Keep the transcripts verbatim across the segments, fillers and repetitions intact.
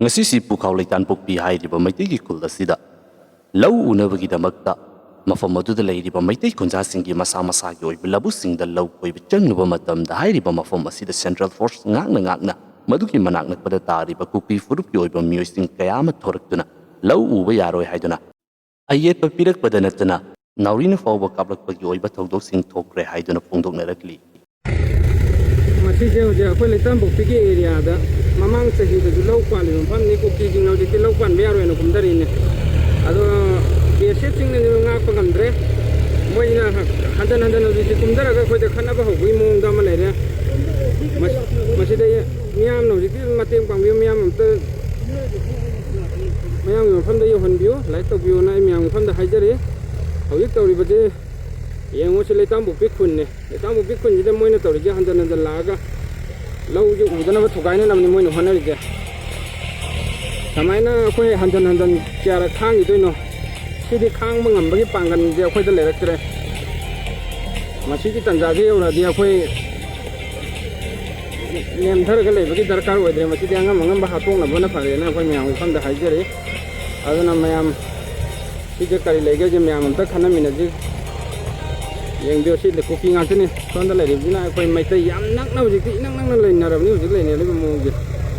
ꯉꯁꯤꯁꯤ ꯄꯨꯈꯥꯎ ꯂꯩꯇꯥꯟꯄꯣꯛꯄꯤ ꯍꯥꯏꯔꯤꯕ ꯃꯩꯇꯩꯒꯤ ꯈꯨꯜ ꯑꯁꯤꯗ ꯂꯧ ꯎꯅꯕꯒꯤꯗꯃꯛꯇ ꯃꯐꯝ ꯑꯗꯨꯗ ꯂꯩꯔꯤꯕ ꯃꯩꯇꯩ ꯈꯨꯟꯖꯥꯁꯤꯡꯒꯤ ꯃꯁꯥ ꯃꯁꯥꯒꯤ ꯑꯣꯏꯕ ꯂꯧꯕꯨꯛꯁꯤꯡꯗ ꯂꯧ ꯈꯣꯏꯕ ꯆꯪꯂꯨꯕ ꯃꯇꯝꯗ, ꯍꯥꯏꯔꯤꯕ ꯃꯐꯝ ꯑꯁꯤꯗ ꯁꯦꯟꯇ꯭ꯔꯦꯜ ꯐꯣꯔꯁ ꯉꯥꯛꯅ ꯉꯥꯛꯅ ꯃꯗꯨꯒꯤ ꯃꯅꯥꯛ ꯅꯛꯄꯗ ꯇꯥꯔꯤꯕ ꯀꯨꯀꯤ ꯐꯨꯔꯨꯞꯀꯤ ꯑꯣꯏꯕ ꯃꯤꯑꯣꯏꯁꯤꯡ ꯀꯌꯥ ꯑꯃ ꯊꯣꯔꯛꯇꯨꯅ ꯂꯧ ꯎꯕ ꯌꯥꯔꯣꯏ ꯍꯥꯏꯗꯨꯅ ꯑꯌꯦꯠꯄ ꯄꯤꯔꯛꯄꯗ ꯅꯠꯇꯅ ꯅꯥꯎꯔꯤꯅ ꯐꯥꯎꯕ ꯀꯥꯞꯂꯛꯄꯒꯤ ꯑꯣꯏꯕ ꯊꯧꯗꯣꯛꯁꯤꯡ ꯊꯣꯛꯈ꯭ꯔꯦ ꯍꯥꯏꯗꯨꯅ ꯐꯣꯡꯗꯣꯛꯅꯔꯛꯂꯤ꯫ ꯃꯁꯤꯁꯦ ꯍꯧꯖꯤꯛ ꯑꯩꯈꯣꯏ ꯂꯩꯇꯥꯝꯄꯣꯛꯄꯤꯒꯤ ꯑꯦꯔꯤꯌꯥꯗ ꯃꯃꯥꯡ ꯆꯍꯤꯗꯁꯨ ꯂꯧ ꯄꯥꯜꯂꯤꯕ ꯃꯐꯝꯅꯤ꯫ ꯀꯨꯀꯤꯁꯤꯡꯅ ꯍꯧꯖꯤꯛꯇꯤ ꯂꯧ ꯄꯥꯟꯕ ꯌꯥꯔꯣꯏꯅ ꯀꯨꯝꯊꯔꯛꯏꯅꯦ꯫ ꯑꯗꯣ ꯕꯤ ꯑꯦꯁ ꯑꯦꯐꯁꯤꯡꯅꯁꯨ ꯉꯥꯛꯄ ꯉꯝꯗ꯭ꯔꯦ꯫ ꯃꯣꯏꯅ ꯍꯟꯖꯟ ꯍꯟꯖꯟ ꯍꯧꯖꯤꯛꯇꯤ ꯀꯨꯝꯊꯔꯒ ꯑꯩꯈꯣꯏꯗ ꯈꯠꯅꯕ ꯍꯧꯕꯒꯤ ꯃꯑꯣꯡꯗ ꯑꯃ ꯂꯩꯔꯦ꯫ ꯃꯁꯤꯗ ꯃꯤꯌꯥꯝꯅ ꯍꯧꯖꯤꯛꯇꯤ ꯃꯇꯦꯡ ꯄꯥꯡꯕꯤꯌꯨ, ꯃꯤꯌꯥꯝ ꯑꯝꯇ ꯃꯌꯥꯝꯒꯤ ꯃꯐꯝꯗ ꯌꯧꯍꯟꯕꯤꯌꯨ, ꯂꯥꯏꯛ ꯇꯧꯕꯤꯌꯨꯅ ꯑꯩ ꯃꯌꯥꯝꯒꯤ ꯃꯐꯝꯗ ꯍꯥꯏꯖꯔꯤ꯫ ꯍꯧꯖꯤꯛ ꯇꯧꯔꯤꯕꯁꯤ ꯌꯦꯡꯉꯨ, ꯁꯤ ꯂꯩꯇꯥꯝꯄꯣꯛꯄꯤ ꯈꯨꯟꯅꯤ꯫ ꯂꯩꯇꯥꯝꯄꯣꯛꯄꯤ ꯈꯨꯟꯁꯤꯗ ꯃꯣꯏꯅ ꯇꯧꯔꯤꯁꯦ ꯍꯟꯖꯟ ꯍꯟꯖꯟ ꯂꯥꯛꯑꯒ ꯂꯧꯁꯦ ꯎꯗꯅꯕ ꯊꯨꯒꯥꯏꯅꯅꯕꯅꯤ ꯃꯣꯏꯅ ꯍꯣꯠꯅꯔꯤꯁꯦ꯫ ꯀꯃꯥꯏꯅ ꯑꯩꯈꯣꯏ ꯍꯟꯖꯟ ꯍꯟꯖꯟ ꯀꯌꯥꯔꯛ ꯈꯥꯡꯈꯤꯗꯣꯏꯅꯣ? ꯁꯤꯗꯤ ꯈꯥꯡꯕ ꯉꯝꯕꯒꯤ ꯄꯥꯡꯒꯜꯁꯦ ꯑꯩꯈꯣꯏꯗ ꯂꯩꯔꯛꯇ꯭ꯔꯦ꯫ ꯃꯁꯤꯒꯤ ꯇꯥꯟꯖꯥꯁꯦ ꯌꯧꯔꯛꯑꯗꯤ ꯑꯩꯈꯣꯏ ꯅꯦꯝꯊꯔꯒ ꯂꯩꯕꯒꯤ ꯗꯔꯀꯥꯔ ꯑꯣꯏꯗ꯭ꯔꯦ꯫ ꯃꯁꯤꯗꯤ ꯑꯉꯝ ꯑꯉꯝꯕ ꯍꯥꯠꯇꯣꯛꯅꯕꯅ ꯐꯔꯦꯅ ꯑꯩꯈꯣꯏ ꯃꯌꯥꯝꯒꯤ ꯃꯐꯝꯗ ꯍꯥꯏꯖꯔꯤ꯫ ꯑꯗꯨꯅ ꯃꯌꯥꯝ ꯁꯤꯗ ꯀꯔꯤ ꯂꯩꯒꯦꯁꯦ ꯃꯌꯥꯝ ꯑꯝꯇ ꯈꯟꯅꯃꯤꯟꯅꯁꯤ꯫ ꯌꯦꯡꯕꯤꯌꯨ, ꯁꯤ ꯀꯨꯀꯤ ꯉꯥꯛꯇꯅꯤ꯫ ꯁꯣꯝꯗ ꯂꯩꯔꯤꯕꯁꯤꯅ ꯑꯩꯈꯣꯏ ꯃꯩꯇꯩ ꯌꯥꯝ ꯅꯛꯅ ꯍꯧꯖꯤꯛꯇꯤ ꯏꯅꯛ ꯅꯛꯅ ꯂꯩꯅꯔꯕꯅꯤ ꯍꯧꯖꯤꯛ ꯂꯩꯅꯔꯤꯕ ꯃꯑꯣꯡꯁꯦ꯫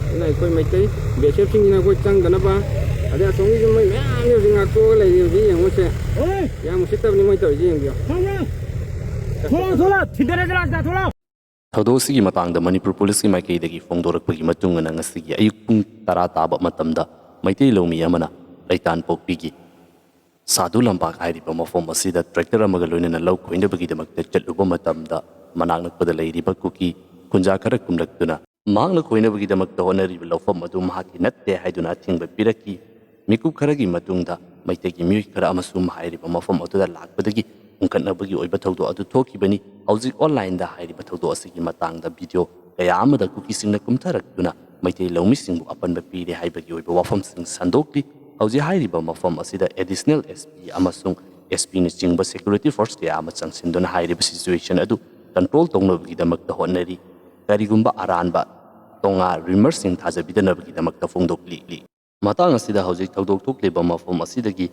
ꯑꯗꯨꯅ ꯑꯩꯈꯣꯏ ꯃꯩꯇꯩ ꯕꯤ ꯑꯦꯁ ꯑꯦꯐꯁꯤꯡꯁꯤꯅ ꯑꯩꯈꯣꯏ ꯆꯪꯗꯅꯕ, ꯑꯗꯩ ꯑꯁꯣꯝꯒꯤꯁꯨ ꯃꯣꯏ ꯃꯌꯥꯝꯁꯦ ꯍꯧꯖꯤꯛ ꯉꯥꯛꯊꯣꯛꯑꯒ ꯂꯩꯔꯤ ꯍꯧꯖꯤꯛ ꯌꯦꯡꯉꯨꯁꯦ꯫ ꯌꯥꯝ ꯎꯁꯤꯠꯇꯕꯅꯤ ꯃꯣꯏ ꯇꯧꯔꯤꯁꯦ ꯌꯦꯡꯕꯤꯌꯨ꯫ ꯊꯣꯛꯂꯛꯑꯣ, ꯊꯣꯛꯂꯛꯑꯣ, ꯊꯤꯟꯗꯔꯁꯤ ꯂꯥꯛꯇ ꯊꯣꯛꯂꯛꯑꯣ꯫ ꯊꯧꯗꯣꯛ ꯑꯁꯤꯒꯤ ꯃꯇꯥꯡꯗ ꯃꯅꯤꯄꯨꯔ ꯄꯨꯂꯤꯁꯀꯤ ꯃꯥꯏꯀꯩꯗꯒꯤ ꯐꯣꯡꯗꯣꯔꯛꯄꯒꯤ ꯃꯇꯨꯡ ꯏꯟꯅ ꯉꯁꯤꯒꯤ ꯑꯌꯨꯛ ꯄꯨꯡ ꯇꯔꯥ ꯇꯥꯕ ꯃꯇꯝꯗ ꯃꯩꯇꯩ ꯂꯧꯃꯤ ꯑꯃꯅ ꯂꯩꯇꯥꯟꯄꯣꯛꯄꯤꯒꯤ ꯁꯥꯗꯨ ꯂꯝꯄꯥꯛ ꯍꯥꯏꯔꯤꯕ ꯃꯐꯝ ꯑꯁꯤꯗ ꯇ꯭ꯔꯦꯛꯇꯔ ꯑꯃꯒ ꯂꯣꯏꯅꯅ ꯂꯧ ꯈꯣꯏꯅꯕꯒꯤꯗꯃꯛꯇ ꯆꯠꯂꯨꯕ ꯃꯇꯝꯗ ꯃꯅꯥꯛ ꯅꯛꯄꯗ ꯂꯩꯔꯤꯕ ꯀꯨꯀꯤ ꯈꯨꯟꯖꯥ ꯈꯔ ꯀꯨꯝꯂꯛꯇꯨꯅ ꯃꯍꯥꯛꯅ ꯈꯣꯏꯅꯕꯒꯤꯗꯃꯛꯇ ꯍꯣꯠꯅꯔꯤꯕ ꯂꯧꯐꯝ ꯑꯗꯨ ꯃꯍꯥꯛꯀꯤ ꯅꯠꯇꯦ ꯍꯥꯏꯗꯨꯅ ꯑꯊꯤꯡꯕ ꯄꯤꯔꯛꯈꯤ꯫ ꯃꯤꯀꯨꯞ ꯈꯔꯒꯤ ꯃꯇꯨꯡꯗ ꯃꯩꯇꯩꯒꯤ ꯃꯤꯑꯣꯏ ꯈꯔ ꯑꯃꯁꯨ ꯍꯥꯏꯔꯤꯕ ꯃꯐꯝ ꯑꯗꯨꯗ ꯂꯥꯛꯄꯗꯒꯤ ꯍꯨꯝꯈꯠꯅꯕꯒꯤ ꯑꯣꯏꯕ ꯊꯧꯗꯣꯛ ꯑꯗꯨ ꯊꯣꯛꯈꯤꯕꯅꯤ꯫ ꯍꯧꯖꯤꯛ ꯑꯣꯟꯂꯥꯏꯟꯗ ꯍꯥꯏꯔꯤꯕ ꯊꯧꯗꯣꯛ ꯑꯁꯤꯒꯤ ꯃꯇꯥꯡꯗ ꯚꯤꯗꯤꯑꯣ ꯀꯌꯥ ꯑꯃꯗ ꯀꯨꯀꯤꯁꯤꯡꯅ ꯀꯨꯝꯊꯔꯛꯇꯨꯅ ꯃꯩꯇꯩ ꯂꯧꯃꯤꯁꯤꯡꯕꯨ ꯑꯄꯟꯕ ꯄꯤꯔꯦ ꯍꯥꯏꯕꯒꯤ ꯑꯣꯏꯕ ꯋꯥꯐꯝꯁꯤꯡ ꯁꯟꯗꯣꯛꯂꯤ꯫ ꯍꯧꯖꯤꯛ ꯍꯥꯏꯔꯤꯕ ꯃꯐꯝ ꯑꯁꯤꯗ ꯑꯦꯗꯤꯁꯅꯦꯜ ꯑꯦꯁ ꯄꯤ ꯑꯃꯁꯨꯡ ꯑꯦꯁ ꯄꯤꯅꯆꯤꯡꯕ ꯁꯦꯀ꯭ꯌꯨꯔꯤꯇꯤ ꯐꯣꯔꯁ ꯀꯌꯥ ꯑꯃ ꯆꯪꯁꯤꯟꯗꯨꯅ ꯍꯥꯏꯔꯤꯕ ꯁꯤꯆꯨꯋꯦꯁꯟ ꯑꯗꯨ ꯀꯟꯇ꯭ꯔꯣꯜ ꯇꯧꯅꯕꯒꯤꯗꯃꯛꯇ ꯍꯣꯠꯅꯔꯤ꯫ ꯀꯔꯤꯒꯨꯝꯕ ꯑꯔꯥꯟꯕ ꯇꯣꯉꯥ ꯔꯨꯃꯔꯁꯤꯡ ꯊꯥꯖꯕꯤꯗꯅꯕꯒꯤꯗꯃꯛꯇ ꯐꯣꯡꯗꯣꯛꯂꯤ꯫ ꯃꯇꯥꯡ ꯑꯁꯤꯗ ꯍꯧꯖꯤꯛ ꯊꯧꯗꯣꯛ ꯊꯣꯛꯂꯤꯕ ꯃꯐꯝ ꯑꯁꯤꯗꯒꯤ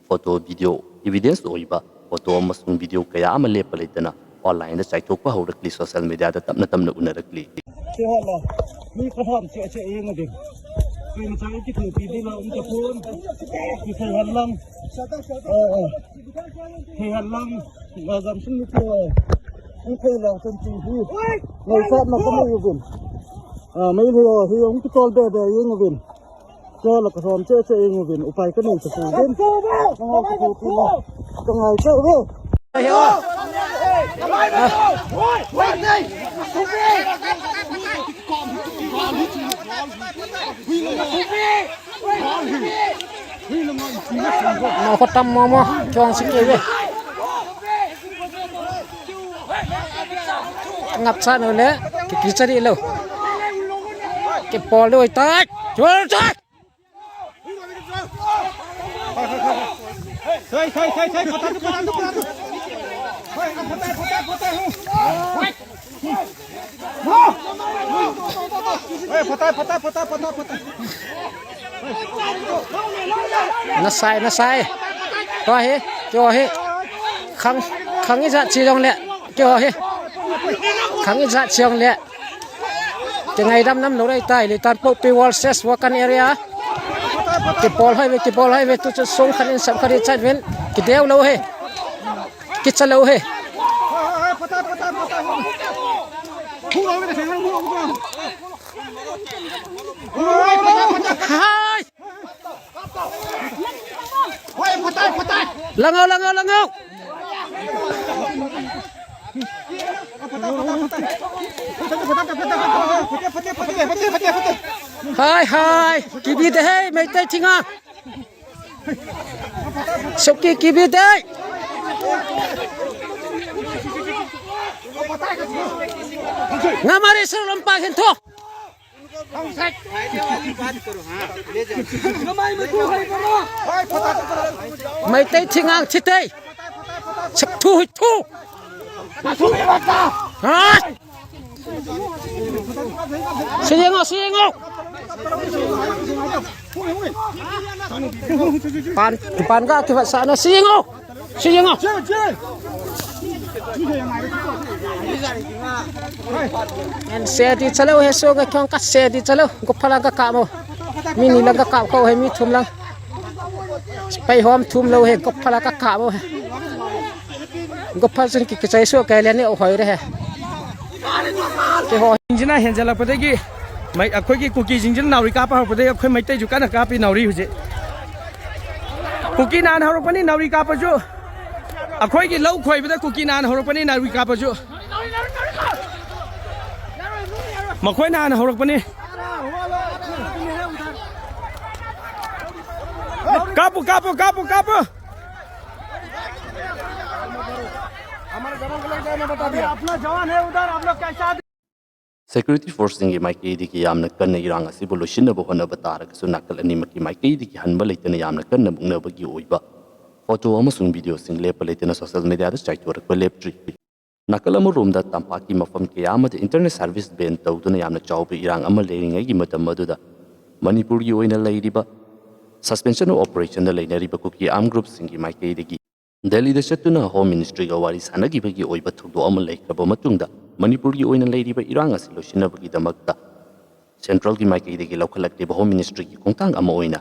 ꯐꯣꯇꯣ, ꯚꯤꯗꯤꯑꯣ, ꯏꯚꯤꯗꯦꯟꯁ ꯑꯣꯏꯕ ꯐꯣꯇꯣ ꯑꯃꯁꯨꯡ ꯚꯤꯗꯤꯑꯣ ꯀꯌꯥ ꯑꯃ ꯂꯦꯞꯄ ꯂꯩꯇꯅ ꯑꯣꯟꯂꯥꯏꯟꯗ ꯆꯥꯏꯊꯣꯛꯄ ꯍꯧꯔꯛꯂꯤ꯫ ꯁꯣꯁꯤꯌꯦꯜ ꯃꯦꯗꯤꯌꯥꯗ ꯇꯞꯅ ꯇꯞꯅ ꯎꯅꯔꯛꯂꯤ꯫ ꯁꯤ ꯍꯥꯟꯅ ꯃꯤ ꯈꯔ ꯍꯥꯟꯅ ꯆꯦ-, ꯆꯦ ꯌꯦꯡꯉꯒꯦ꯫ ꯑꯩꯈꯣꯏ ꯉꯁꯥꯏ ꯑꯌꯨꯛꯀꯤ ꯊꯣꯡ ꯄꯤꯗꯨꯅ ꯑꯃꯨꯛꯇ ꯐꯣꯟ, ꯁꯤ ꯊꯣꯏꯍꯜꯂꯪ꯫ ꯑꯣ, ꯑꯣ꯫ ꯊꯣꯏꯍꯜꯂꯪ꯫ ꯉꯥꯖꯝꯁꯤꯡ ꯅꯨꯄꯤ ꯑꯣꯏ꯫ ꯁꯤ ꯊꯣꯏꯍꯜꯂꯪ ꯆꯟ ꯆꯤꯡꯕꯤ꯫ ꯂꯩ ꯆꯠꯅ ꯀꯟꯅ ꯌꯦꯡꯒꯦ꯫ ꯑꯥ, ꯃꯩ ꯂꯩ, ꯍꯤ ꯑꯃꯨꯛꯇ ꯇꯣꯜ ꯕꯦ ꯕꯦ ꯌꯦꯡꯉꯒꯦ꯫ ꯆꯣꯂ ꯀꯁꯣꯝ ꯆꯦ ꯆꯦ ꯌꯦꯡꯉꯨꯒꯤꯅ ꯎꯄꯥꯏ ꯀꯅꯩ ꯆꯠꯊꯣꯛꯎꯒꯤꯅ꯫ ꯀꯉꯥꯏ ꯆꯠꯊꯣꯛꯎꯒꯤꯅ꯫ ꯀꯉꯥꯏ ꯆꯠꯊꯣꯛꯎꯒꯦ꯫ ꯅꯣ ꯈꯣ ꯇꯝ ꯃꯣꯃꯣ ꯆꯣꯡ ꯁꯤ ꯀꯦ ꯋꯦ꯫ ꯉꯥꯞꯁꯥꯟꯅ ꯂꯦ꯫ ꯀꯤꯀꯤ ꯆꯔꯤ ꯂꯧ꯫ ꯀꯤꯄꯣꯜꯗ ꯑꯣꯏꯇꯥꯏ꯫ ꯆꯣꯜ ꯆꯣꯜ꯫ ꯊꯩ, ꯊꯩ, ꯊꯩ, ꯊꯩ, ꯄꯣꯊꯥ, ꯄꯣꯊꯥ, ꯄꯣꯊꯥ꯫ ꯍꯣꯏ, ꯄꯣꯊꯥ, ꯄꯣꯊꯥ, ꯄꯣꯊꯥ, ꯍꯨ꯫ ꯍꯣꯏ, ꯄꯣꯊꯥ, ꯄꯣꯊꯥ, ꯄꯣꯊꯥ, ꯄꯣꯊꯥ, ꯄꯣꯊꯥ꯫ ꯅꯁꯥꯏ, ꯅꯁꯥꯏ꯫ ꯀꯣ ꯍꯦ, ꯀꯣ ꯍꯦ꯫ ꯈꯪ, ꯈꯪꯉꯤ ꯖꯥꯠ ꯁꯤ ꯌꯣꯡꯂꯦ꯫ ꯀꯣ ꯍꯦ꯫ ꯈꯪꯉꯤ ꯖꯥꯠ ꯁꯤ ꯌꯣꯡꯂꯦ꯫ ꯀꯦꯡꯉꯩꯗꯝ ꯅꯝ ꯂꯧꯔꯩ ꯇꯥꯏ, ꯂꯤꯇꯥꯟ ꯄꯣꯛꯄꯤ ꯋꯥꯔꯜ ꯁꯦꯁ ꯋꯥꯀꯟ ꯑꯦꯔꯤꯌꯥ꯫ ꯀꯤꯄꯣꯜ ꯍꯥꯏꯋꯦ, ꯀꯤꯄꯣꯜ ꯍꯥꯏꯋꯦ, ꯇꯨ ꯆꯨ ꯁꯣꯡ ꯈꯔꯤꯟ ꯁꯝ ꯈꯔꯤ ꯆꯠ ꯋꯤꯟ꯫ ꯀꯤꯗꯦꯎ ꯂꯧ ꯍꯦ꯫ ꯀꯤꯆ ꯂꯧ ꯍꯦ꯫ ꯍꯥꯏ꯫ ꯂꯪꯉꯧ, ꯂꯪꯉꯧ, ꯂꯪꯉꯧ꯫ ꯍꯥꯏ, ꯍꯥꯏ꯫ ꯀꯤꯕꯤꯗꯦ ꯍꯦ, ꯃꯩꯇꯩ ꯊꯤꯉꯥ꯫ ꯁꯨꯛꯀꯤ ꯀꯤꯕꯤꯗꯦ꯫ ꯉꯝꯃꯔꯦ, ꯁꯔꯨ ꯂꯝꯄꯥꯛ ꯍꯦꯟꯊꯣ꯫ ꯃꯩꯇꯩ ꯊꯤꯉꯥꯡ ꯊꯤꯇꯩ ꯁꯛꯊꯨ ꯍꯨꯏꯊꯨ꯫ ꯍꯥ? ꯁꯤ ꯌꯦꯡꯉꯣ, ꯁꯤ ꯌꯦꯡꯉꯣ꯫ ꯄꯥꯟ, ꯄꯥꯟꯒ ꯈꯤꯕ ꯁꯥꯅ ꯁꯤ ꯌꯦꯡꯉꯣ꯫ ꯁꯤ ꯌꯦꯡꯉꯣ꯫ ꯁꯦꯗꯤ ꯆꯠꯂꯧ ꯍꯦ ꯁꯣꯒ ꯈꯣꯡ ꯀ ꯁꯦꯗꯤ ꯆꯠꯂꯧ꯫ ꯒꯨꯐꯂꯒ ꯀꯥꯞꯃꯣ꯫ ꯃꯤ ꯅꯤꯂꯒ ꯀꯥꯞꯈꯧ ꯍꯦ ꯃꯤ ꯊꯨꯝꯂꯪ꯫ ꯄꯩꯍꯣꯝ ꯊꯨꯝꯂꯧ ꯍꯦ ꯒꯨꯐꯂꯒ ꯀꯥꯞꯃꯣ ꯍꯦ꯫ ꯒꯨꯐꯜꯁꯤꯡ ꯀꯤ ꯀꯤꯆꯩ ꯁꯣꯛ ꯀꯩ ꯂꯦꯅꯤ ꯑꯣꯍꯣꯏꯔꯦ ꯍꯦ꯫ ꯁꯤꯡꯁꯤꯅ ꯍꯦꯟꯖꯜꯂꯛꯄꯗꯒꯤ ꯃꯩ-, ꯑꯩꯈꯣꯏꯒꯤ ꯀꯨꯀꯤꯁꯤꯡꯁꯤꯅ ꯅꯥꯎꯔꯤ ꯀꯥꯞꯄ ꯍꯧꯔꯛꯄꯗꯒꯤ ꯑꯩꯈꯣꯏ ꯃꯩꯇꯩꯁꯨ ꯀꯟꯅ ꯀꯥꯞꯄꯤ ꯅꯥꯎꯔꯤ ꯍꯧꯖꯤꯛ꯫ ꯀꯨꯀꯤ ꯅꯥꯅ ꯍꯧꯔꯛꯄꯅꯤ ꯅꯥꯎꯔꯤ ꯀꯥꯞꯄꯁꯨ꯫ ꯑꯩꯈꯣꯏꯒꯤ ꯂꯧ ꯈꯣꯏꯕꯗ ꯀꯨꯀꯤ ꯅꯥꯅ ꯍꯧꯔꯛꯄꯅꯤ ꯅꯥꯎꯔꯤ ꯀꯥꯞꯄꯁꯨ꯫ ꯃꯈꯣꯏ ꯅꯥꯅ ꯍꯧꯔꯛꯄꯅꯤ꯫ ꯀꯥꯞꯄꯨ, ꯀꯥꯞꯄꯨ, ꯀꯥꯞꯄꯨ, ꯀꯥꯞꯄꯨ꯫ अपना जवान है उधर, आप लोग कैसा? ꯁꯦꯀ꯭ꯌꯨꯔꯤꯇꯤ ꯐꯣꯔꯁꯁꯤꯡꯒꯤ ꯃꯥꯏꯀꯩꯗꯒꯤ ꯌꯥꯝꯅ ꯀꯟꯅ ꯏꯔꯥꯡ ꯑꯁꯤꯕꯨ ꯂꯣꯏꯁꯤꯟꯅꯕ ꯍꯣꯠꯅꯕ ꯇꯥꯔꯒꯁꯨ, ꯅꯥꯀꯜ ꯑꯅꯤꯃꯛꯀꯤ ꯃꯥꯏꯀꯩꯗꯒꯤ ꯍꯟꯕ ꯂꯩꯇꯅ ꯌꯥꯝꯅ ꯀꯟꯅ ꯃꯨꯛꯅꯕꯒꯤ ꯑꯣꯏꯕ ꯐꯣꯇꯣ ꯑꯃꯁꯨꯡ ꯚꯤꯗꯤꯑꯣꯁꯤꯡ ꯂꯦꯞꯄ ꯂꯩꯇꯅ ꯁꯣꯁꯤꯌꯦꯜ ꯃꯤꯗꯤꯌꯥꯗ ꯆꯥꯏꯊꯣꯔꯛꯄ ꯂꯦꯞꯇ꯭ꯔꯤ꯫ ꯅꯥꯀꯜ ꯑꯃꯔꯣꯝꯗ ꯇꯝꯄꯥꯛꯀꯤ ꯃꯐꯝ ꯀꯌꯥ ꯑꯃꯗ ꯏꯟꯇꯔꯅꯦꯠ ꯁꯥꯔꯚꯤꯁ ꯕꯦꯟ ꯇꯧꯗꯨꯅ ꯌꯥꯝꯅ ꯆꯥꯎꯕ ꯏꯔꯥꯡ ꯑꯃ ꯂꯩꯔꯤꯉꯩꯒꯤ ꯃꯇꯝ ꯑꯗꯨꯗ, ꯃꯅꯤꯄꯨꯔꯒꯤ ꯑꯣꯏꯅ ꯂꯩꯔꯤꯕ ꯁꯁꯄꯦꯟꯁꯟ ꯑꯣꯐ ꯑꯣꯄꯔꯦꯁꯟꯗ ꯂꯩꯅꯔꯤꯕ ꯀꯨꯀꯤ ꯑꯥꯔꯝ ꯒ꯭ꯔꯨꯞꯁꯤꯡꯒꯤ ꯃꯥꯏꯀꯩꯗꯒꯤ ꯗꯦꯜꯂꯤꯗ ꯆꯠꯇꯨꯅ ꯍꯣꯝ ꯃꯤꯅꯤꯁꯇ꯭ꯔꯤꯒ ꯋꯥꯔꯤ ꯁꯥꯟꯅꯈꯤꯕꯒꯤ ꯑꯣꯏꯕ ꯊꯧꯗꯣꯛ ꯑꯃ ꯂꯩꯈ꯭ꯔꯕ ꯃꯇꯨꯡꯗ, ꯃꯅꯤꯄꯨꯔꯒꯤ ꯑꯣꯏꯅ ꯂꯩꯔꯤꯕ ꯏꯔꯥꯡ ꯑꯁꯤ ꯂꯣꯏꯁꯤꯟꯅꯕꯒꯤꯗꯃꯛꯇ ꯁꯦꯟꯇ꯭ꯔꯦꯜꯒꯤ ꯃꯥꯏꯀꯩꯗꯒꯤ ꯂꯧꯈꯠꯂꯛꯂꯤꯕ ꯍꯣꯝ ꯃꯤꯅꯤꯁꯇ꯭ꯔꯤꯒꯤ ꯈꯣꯡꯊꯥꯡ ꯑꯃ ꯑꯣꯏꯅ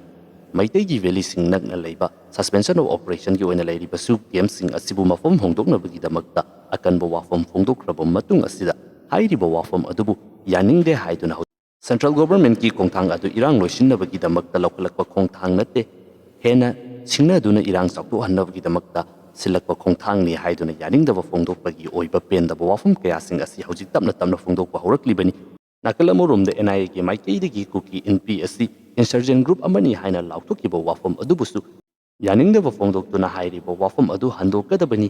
ꯃꯩꯇꯩꯒꯤ ꯚꯦꯂꯤꯁꯤꯡ ꯅꯛꯅ ꯂꯩꯕ ꯁꯁꯄꯦꯟꯁꯟ ꯑꯣꯐ ꯑꯣꯄꯔꯦꯁꯟꯒꯤ ꯑꯣꯏꯅ ꯂꯩꯔꯤꯕ ꯁꯨ ꯀꯦꯝꯞꯁꯤꯡ ꯑꯁꯤꯕꯨ ꯃꯐꯝ ꯍꯣꯡꯗꯣꯛꯅꯕꯒꯤꯗꯃꯛꯇ ꯑꯀꯟꯕ ꯋꯥꯐꯝ ꯐꯣꯡꯗꯣꯛꯈ꯭ꯔꯕ ꯃꯇꯨꯡ ꯑꯁꯤꯗ, ꯍꯥꯏꯔꯤꯕ ꯋꯥꯐꯝ ꯑꯗꯨꯕꯨ ꯌꯥꯅꯤꯡꯗꯦ ꯍꯥꯏꯗꯨꯅ ꯍꯧꯖꯤꯛ ꯁꯦꯟꯇ꯭ꯔꯦꯜ ꯒꯣꯚꯔꯟꯃꯦꯟꯠꯀꯤ ꯈꯣꯡꯊꯥꯡ ꯑꯗꯨ ꯏꯔꯥꯡ ꯂꯣꯏꯁꯤꯟꯅꯕꯒꯤꯗꯃꯛꯇ ꯂꯧꯈꯠꯂꯛꯄ ꯈꯣꯡꯊꯥꯡ ꯅꯠꯇꯦ, ꯍꯦꯟꯅ ꯁꯤꯡꯅꯗꯨꯅ ꯏꯔꯥꯡ ꯆꯥꯎꯊꯣꯛꯍꯟꯅꯕꯒꯤꯗꯃꯛꯇ ꯁꯤꯜꯂꯛꯄ ꯈꯣꯡꯊꯥꯡꯅꯤ ꯍꯥꯏꯗꯨꯅ ꯌꯥꯅꯤꯡꯗꯕ ꯐꯣꯡꯗꯣꯛꯄꯒꯤ ꯑꯣꯏꯕ ꯄꯦꯟꯗꯕ ꯋꯥꯐꯝ ꯀꯌꯥꯁꯤꯡ ꯑꯁꯤ ꯍꯧꯖꯤꯛ ꯇꯞꯅ ꯇꯞꯅ ꯐꯣꯡꯗꯣꯛꯄ ꯍꯧꯔꯛꯂꯤꯕꯅꯤ꯫ ꯅꯥꯀꯜ ꯑꯃꯔꯣꯝꯗ ꯑꯦꯟ ꯑꯥꯏ ꯑꯦꯒꯤ ꯃꯥꯏꯀꯩꯗꯒꯤ ꯀꯨꯀꯤ ꯏꯟꯄꯤ ꯑꯁꯤ ꯏꯟꯁꯔꯖꯦꯟ ꯒ꯭ꯔꯨꯞ ꯑꯃꯅꯤ ꯍꯥꯏꯅ ꯂꯥꯎꯊꯣꯛꯈꯤꯕ ꯋꯥꯐꯝ ꯑꯗꯨꯕꯨꯁꯨ ꯌꯥꯅꯤꯡꯗꯕ ꯐꯣꯡꯗꯣꯛꯇꯨꯅ ꯍꯥꯏꯔꯤꯕ ꯋꯥꯐꯝ ꯑꯗꯨ ꯍꯟꯗꯣꯛꯀꯗꯕꯅꯤ꯫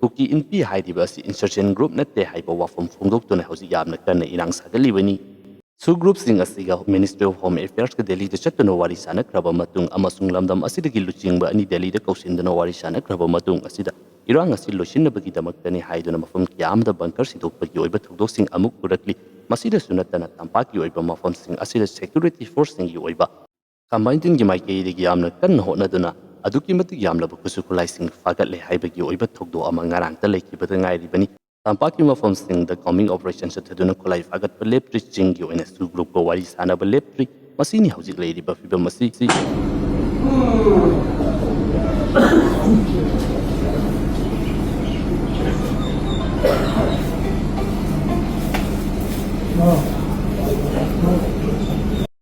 ꯀꯨꯀꯤ ꯏꯟꯄꯤ ꯍꯥꯏꯔꯤꯕ ꯑꯁꯤ ꯏꯟꯁꯔꯖꯦꯟ ꯒ꯭ꯔꯨꯞ ꯅꯠꯇꯦ ꯍꯥꯏꯕ ꯋꯥꯐꯝ ꯐꯣꯡꯗꯣꯛꯇꯨꯅ ꯍꯧꯖꯤꯛ ꯌꯥꯝꯅ ꯀꯟꯅ ꯏꯔꯥꯡ ꯁꯥꯒꯠꯂꯤꯕꯅꯤ꯫ ꯁꯨ ꯒ꯭ꯔꯨꯞꯁꯤꯡ ꯑꯁꯤꯒ Ministry of Home Affairsꯀ ꯗꯦꯜꯂꯤꯗ ꯆꯠꯇꯨꯅ ꯋꯥꯔꯤ ꯁꯥꯅꯈ꯭ꯔꯕ ꯃꯇꯨꯡ ꯑꯃꯁꯨꯡ ꯂꯝꯗꯝ ꯑꯁꯤꯗꯒꯤ ꯂꯨꯆꯤꯡꯕ ꯑꯅꯤ ꯗꯦꯜꯂꯤꯗ ꯀꯧꯁꯤꯟꯗꯨꯅ ꯋꯥꯔꯤ ꯁꯥꯅꯈ꯭ꯔꯕ ꯃꯇꯨꯡ ꯑꯁꯤꯗ ꯏꯔꯥꯡ ꯑꯁꯤ ꯂꯣꯏꯁꯤꯟꯅꯕꯒꯤꯗꯃꯛꯇꯅꯤ ꯍꯥꯏꯗꯨꯅ ꯃꯐꯝ ꯀꯌꯥ ꯑꯃꯗ ꯕꯪꯀꯔ ꯁꯤꯗꯣꯛꯄꯒꯤ ꯑꯣꯏꯕ ꯊꯧꯗꯣꯛꯁꯤꯡ ꯑꯃꯨꯛ ꯎꯔꯛꯂꯤ꯫ ꯃꯁꯤꯗꯁꯨ ꯅꯠꯇꯅ ꯇꯝꯄꯥꯛꯀꯤ ꯑꯣꯏꯕ ꯃꯐꯝꯁꯤꯡ ꯑꯁꯤꯗ ꯁꯦꯀ꯭ꯌꯨꯔꯤꯇꯤ ꯐꯣꯔꯁꯁꯤꯡꯒꯤ ꯑꯣꯏꯕ ꯀꯝꯕꯥꯏꯟꯇꯤꯟꯒꯤ ꯃꯥꯏꯀꯩꯗꯒꯤ ꯌꯥꯝꯅ ꯀꯟꯅ ꯍꯣꯠꯅꯗꯨꯅ ꯑꯗꯨꯛꯀꯤ ꯃꯇꯤꯛ ꯌꯥꯝꯂꯕ ꯈꯨꯠꯁꯨ ꯈꯨꯠꯂꯥꯏꯁꯤꯡ ꯐꯥꯒꯠꯂꯦ ꯍꯥꯏꯕꯒꯤ ꯑꯣꯏꯕ ꯊꯧꯗꯣꯛ ꯑꯃ ꯉꯔꯥꯡꯇ ꯂꯩꯈꯤꯕꯗ ꯉꯥꯏꯔꯤꯕꯅꯤ꯫ ꯇꯝꯄꯥꯛꯀꯤ ꯃꯐꯝꯁꯤꯡꯗ ꯀꯣꯝꯕꯤꯡ ꯑꯣꯄꯔꯦꯁꯟ ꯆꯠꯊꯗꯨꯅ ꯈꯨꯠꯂꯥꯏ ꯐꯥꯒꯠꯄ ꯂꯦꯞꯇ꯭ꯔꯤ꯫ ꯆꯤꯡꯒꯤ ꯑꯣꯏꯅ ꯁꯨ ꯒ꯭ꯔꯨꯞꯀ ꯋꯥꯔꯤ ꯁꯥꯅꯕ ꯂꯦꯞꯇ꯭ꯔꯤ꯫ ꯃꯁꯤꯅꯤ ꯍꯧꯖꯤꯛ ꯂꯩꯔꯤꯕ ꯐꯤꯕꯝ ꯑꯁꯤ꯫